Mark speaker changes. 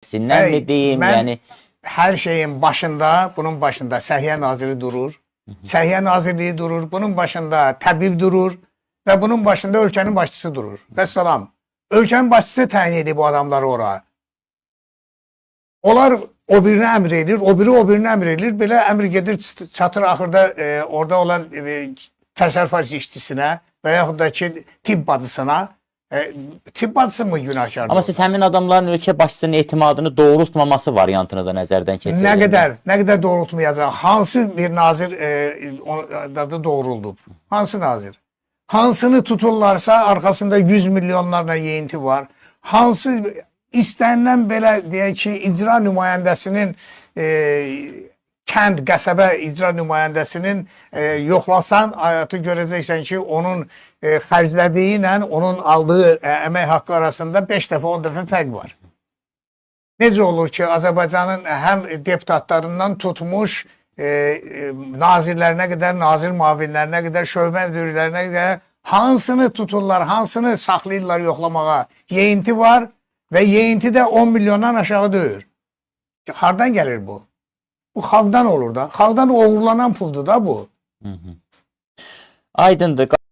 Speaker 1: Şəxsindən mi
Speaker 2: Bəy,
Speaker 1: deyim,
Speaker 2: mən
Speaker 1: yəni
Speaker 2: hər şeyin başında, bunun başında Səhiyyə Naziri durur. Səhiyyə Nazirliyi durur, bunun başında təbib durur və bunun başında ölkənin başçısı durur. Vəssalam. Ölkənin başçısı təyin edib bu adamları ora. Onlar o birinə əmr edir, o biri o birinə əmr edir. Belə əmr gedir, çatır axırda orada olan təsərrüfat işçisinə və yaxud da ki, tibb bacısına. Tibb bacısı mı günahkardır?
Speaker 1: Amma siz həmin adamların ölkə başçısının etimadını doğrultmaması variantını da nəzərdən keçirdiniz.
Speaker 2: Nə qədər doğrultmayacaq? Hansı bir nazir da doğruldub? Hansı nazir? Hansını tuturlarsa arxasında 100 milyonlarla yeyinti var. Hansı istənilən belə deyək ki, icra nümayəndəsinin kənd, qəsəbə icra nümayəndəsinin yoxlasan, ayatı görəcəksən ki, onun xərclədiyi ilə onun aldığı əmək haqqı arasında 5 dəfə, 10 dəfə fərq var. Necə olur ki, Azərbaycanın həm deputatlarından tutmuş nazirlərinə qədər, nazir müavinlərinə qədər, şöbə müdirlərinə qədər hansını tuturlar, hansını saxlayırlar yoxlamağa? Yeyinti var və yeyinti də 10 milyondan aşağı deyil. Hardan gəlir bu? Bu xalqdan olur da. Xalqdan oğurlanan puldur da bu.
Speaker 1: Aydındır.